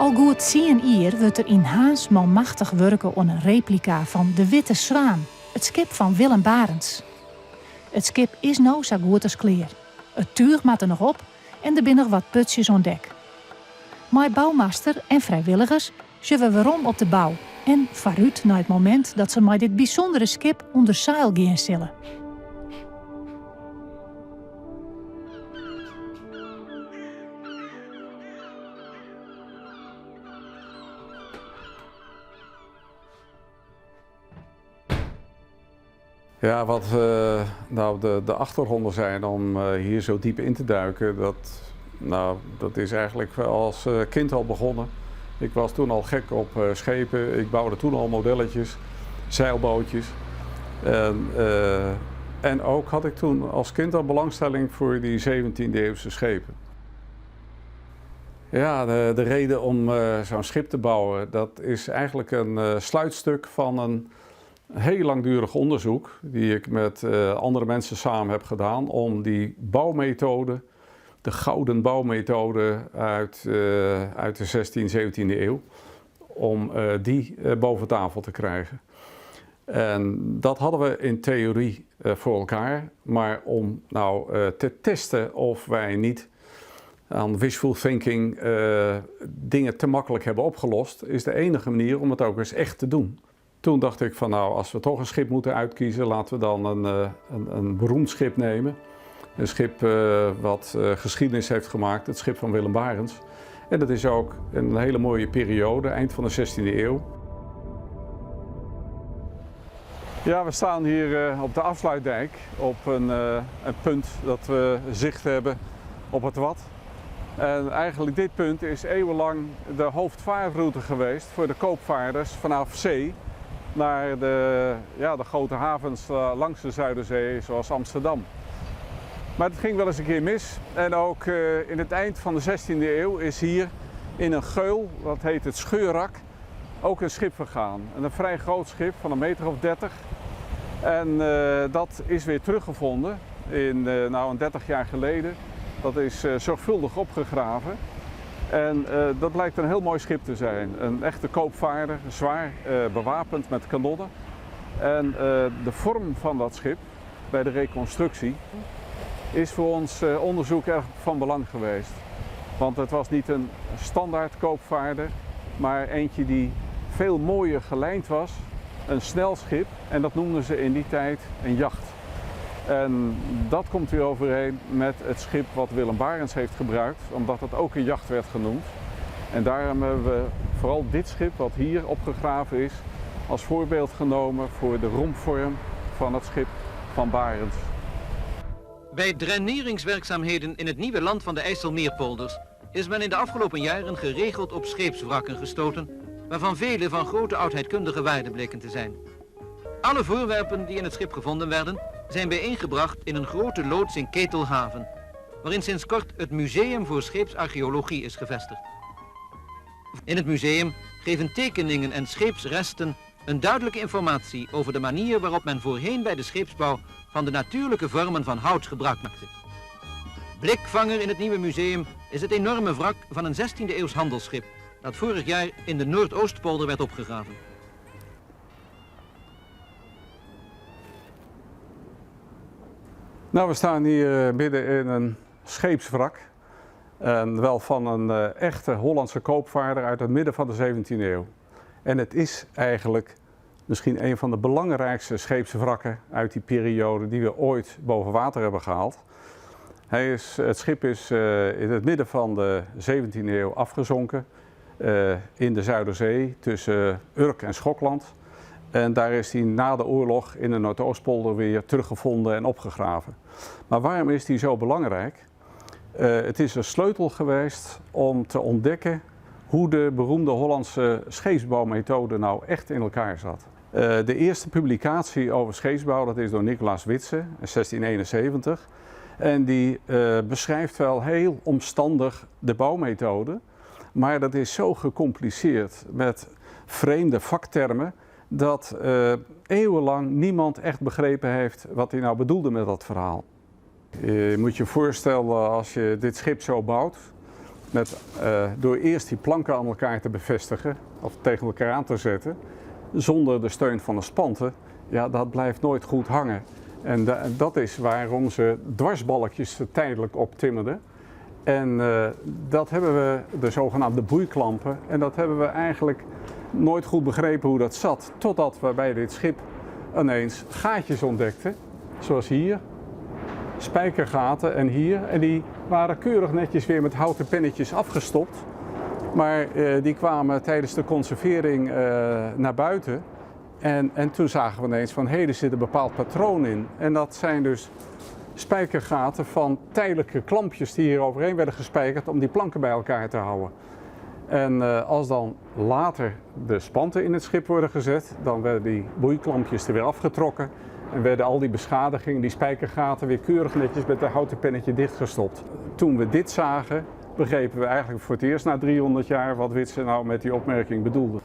Al goed tsien jier wurdt der yn Harns manmachtich wurke oan in replika fan de Witte Swaen, it skip fan Willem Barentsz. It skip is no sa goed as klear. It túch moat der noch op en der binne noch wat putsjes oan dek. Mei boumaster en frijwilligers sjogge we werom op de bou en foarút nei it momint dat se mei dit bysûndere skip ûnder seil gean sille. Ja, wat nou de achtergronden zijn om hier zo diep in te duiken, dat, nou, dat is eigenlijk als kind al begonnen. Ik was toen al gek op schepen, ik bouwde toen al modelletjes, zeilbootjes. En, en ook had ik toen als kind al belangstelling voor die 17e eeuwse schepen. Ja, de reden om zo'n schip te bouwen, dat is eigenlijk een sluitstuk van een heel langdurig onderzoek die ik met andere mensen samen heb gedaan om die bouwmethode, de gouden bouwmethode uit, uit de 16e, 17e eeuw, om die boven tafel te krijgen. En dat hadden we in theorie voor elkaar, maar om nou te testen of wij niet aan wishful thinking dingen te makkelijk hebben opgelost, is de enige manier om het ook eens echt te doen. Toen dacht ik van nou, als we toch een schip moeten uitkiezen, laten we dan een beroemd schip nemen. Een schip wat geschiedenis heeft gemaakt, het schip van Willem Barentsz. En dat is ook een hele mooie periode, eind van de 16e eeuw. Ja, we staan hier op de Afsluitdijk op een punt dat we zicht hebben op het Wad. En eigenlijk dit punt is eeuwenlang de hoofdvaarroute geweest voor de koopvaarders vanaf zee naar de, ja, de grote havens langs de Zuiderzee, zoals Amsterdam. Maar het ging wel eens een keer mis. En ook in het eind van de 16e eeuw is hier in een geul, dat heet het Scheurrak, ook een schip vergaan. En een vrij groot schip van een meter of 30. En dat is weer teruggevonden in, nou, een 30 jaar geleden. Dat is zorgvuldig opgegraven. En dat blijkt een heel mooi schip te zijn. Een echte koopvaarder, zwaar bewapend met kanonnen. En de vorm van dat schip bij de reconstructie is voor ons onderzoek erg van belang geweest. Want het was niet een standaard koopvaarder, maar eentje die veel mooier gelijnd was. Een snel schip en dat noemden ze in die tijd een jacht. En dat komt weer overeen met het schip wat Willem Barentsz heeft gebruikt, omdat het ook een jacht werd genoemd. En daarom hebben we vooral dit schip wat hier opgegraven is, als voorbeeld genomen voor de rompvorm van het schip van Barentsz. Bij draineringswerkzaamheden in het nieuwe land van de IJsselmeerpolders is men in de afgelopen jaren geregeld op scheepswrakken gestoten, waarvan vele van grote oudheidkundige waarde bleken te zijn. Alle voorwerpen die in het schip gevonden werden, zijn bijeengebracht in een grote loods in Ketelhaven, waarin sinds kort het Museum voor Scheepsarcheologie is gevestigd. In het museum geven tekeningen en scheepsresten een duidelijke informatie over de manier waarop men voorheen bij de scheepsbouw van de natuurlijke vormen van hout gebruik maakte. Blikvanger in het nieuwe museum is het enorme wrak van een 16e eeuws handelsschip dat vorig jaar in de Noordoostpolder werd opgegraven. Nou, we staan hier midden in een scheepswrak. En wel van een echte Hollandse koopvaarder uit het midden van de 17e eeuw. En het is eigenlijk misschien een van de belangrijkste scheepswrakken uit die periode die we ooit boven water hebben gehaald. Het schip is in het midden van de 17e eeuw afgezonken in de Zuiderzee tussen Urk en Schokland. En daar is hij na de oorlog in de Noordoostpolder weer teruggevonden en opgegraven. Maar waarom is die zo belangrijk? Het is een sleutel geweest om te ontdekken hoe de beroemde Hollandse scheepsbouwmethode nou echt in elkaar zat. De eerste publicatie over scheepsbouw, dat is door Nicolaas Witsen in 1671. En die beschrijft wel heel omstandig de bouwmethode. Maar dat is zo gecompliceerd met vreemde vaktermen dat eeuwenlang niemand echt begrepen heeft wat hij nou bedoelde met dat verhaal. Je moet je voorstellen als je dit schip zo bouwt, Met, door eerst die planken aan elkaar te bevestigen of tegen elkaar aan te zetten, zonder de steun van de spanten, ja, dat blijft nooit goed hangen. En dat is waarom ze dwarsbalkjes tijdelijk optimmerden. En dat hebben we, de zogenaamde boeiklampen, en dat hebben we eigenlijk nooit goed begrepen hoe dat zat, totdat we bij dit schip ineens gaatjes ontdekten, zoals hier, spijkergaten en hier. En die waren keurig netjes weer met houten pennetjes afgestopt, maar die kwamen tijdens de conservering naar buiten. En toen zagen we ineens van, hé, er zit een bepaald patroon in. En dat zijn dus spijkergaten van tijdelijke klampjes die hier overheen werden gespijkerd om die planken bij elkaar te houden. En als dan later de spanten in het schip worden gezet, dan werden die boeiklampjes er weer afgetrokken en werden al die beschadigingen, die spijkergaten, weer keurig netjes met een houten pennetje dichtgestopt. Toen we dit zagen, begrepen we eigenlijk voor het eerst na 300 jaar wat Witsen nou met die opmerking bedoelde.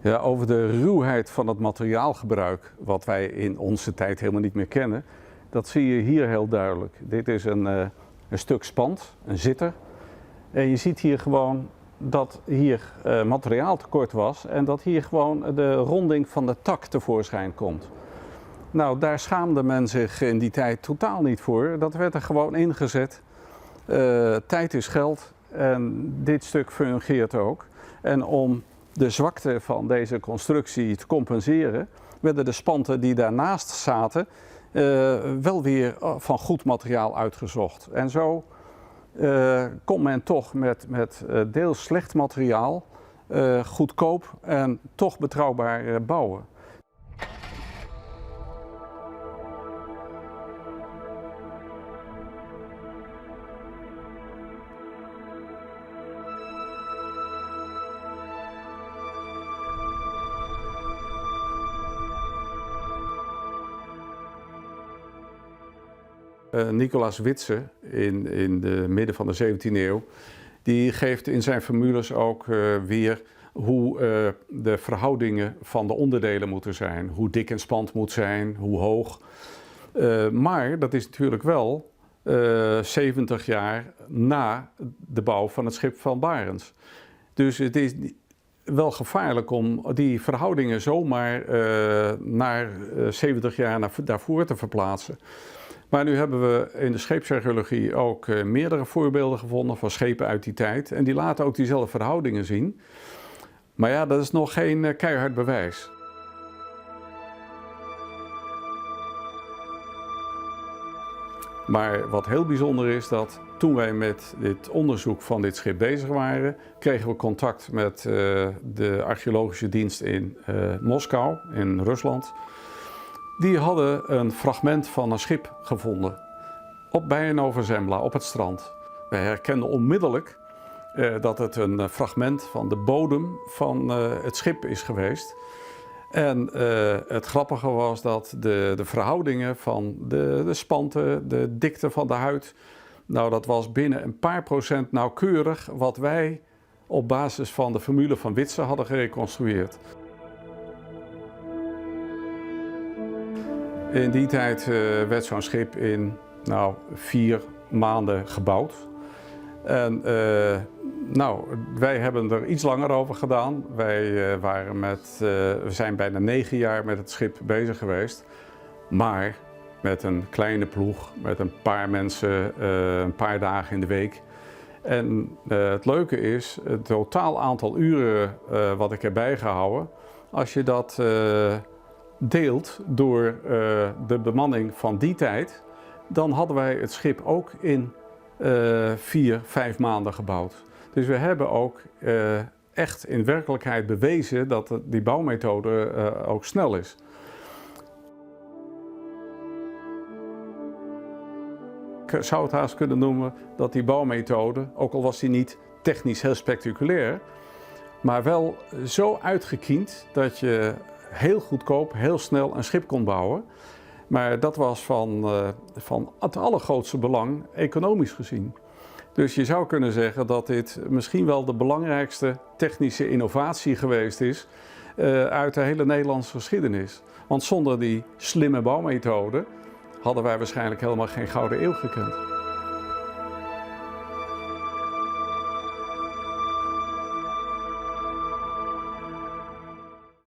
Ja, over de ruwheid van het materiaalgebruik, wat wij in onze tijd helemaal niet meer kennen, dat zie je hier heel duidelijk. Dit is een stuk spant, een zitter. En je ziet hier gewoon dat hier materiaaltekort was en dat hier gewoon de ronding van de tak tevoorschijn komt. Nou, daar schaamde men zich in die tijd totaal niet voor. Dat werd er gewoon ingezet. Tijd is geld en dit stuk fungeert ook. En om de zwakte van deze constructie te compenseren, werden de spanten die daarnaast zaten wel weer van goed materiaal uitgezocht. En zo kon men toch met deels slecht materiaal goedkoop en toch betrouwbaar bouwen. Nicolaas Witsen in de midden van de 17e eeuw, die geeft in zijn formules ook weer hoe de verhoudingen van de onderdelen moeten zijn. Hoe dik een spant moet zijn, hoe hoog. Maar dat is natuurlijk wel 70 jaar na de bouw van het schip van Barents. Dus het is wel gevaarlijk om die verhoudingen zomaar naar 70 jaar daarvoor te verplaatsen. Maar nu hebben we in de scheepsarcheologie ook meerdere voorbeelden gevonden van schepen uit die tijd. En die laten ook diezelfde verhoudingen zien. Maar ja, dat is nog geen keihard bewijs. Maar wat heel bijzonder is, dat toen wij met dit onderzoek van dit schip bezig waren, kregen we contact met de archeologische dienst in Moskou, in Rusland. Die hadden een fragment van een schip gevonden bij Nova Zembla, op het strand. Wij herkenden onmiddellijk dat het een fragment van de bodem van het schip is geweest. En het grappige was dat de verhoudingen van de spanten, de dikte van de huid, nou dat was binnen een paar procent nauwkeurig wat wij op basis van de formule van Witsen hadden gereconstrueerd. In die tijd werd zo'n schip in 4 maanden gebouwd. En wij hebben er iets langer over gedaan. Wij we zijn bijna 9 jaar met het schip bezig geweest. Maar met een kleine ploeg, met een paar mensen, een paar dagen in de week. En het leuke is, het totaal aantal uren wat ik heb bijgehouden, als je dat deelt door de bemanning van die tijd, dan hadden wij het schip ook in 4, 5 maanden gebouwd. Dus we hebben ook echt in werkelijkheid bewezen dat die bouwmethode ook snel is. Ik zou het haast kunnen noemen dat die bouwmethode, ook al was die niet technisch heel spectaculair, maar wel zo uitgekiend dat je heel goedkoop, heel snel een schip kon bouwen. Maar dat was van het allergrootste belang, economisch gezien. Dus je zou kunnen zeggen dat dit misschien wel de belangrijkste technische innovatie geweest is uit de hele Nederlandse geschiedenis. Want zonder die slimme bouwmethode hadden wij waarschijnlijk helemaal geen Gouden Eeuw gekend.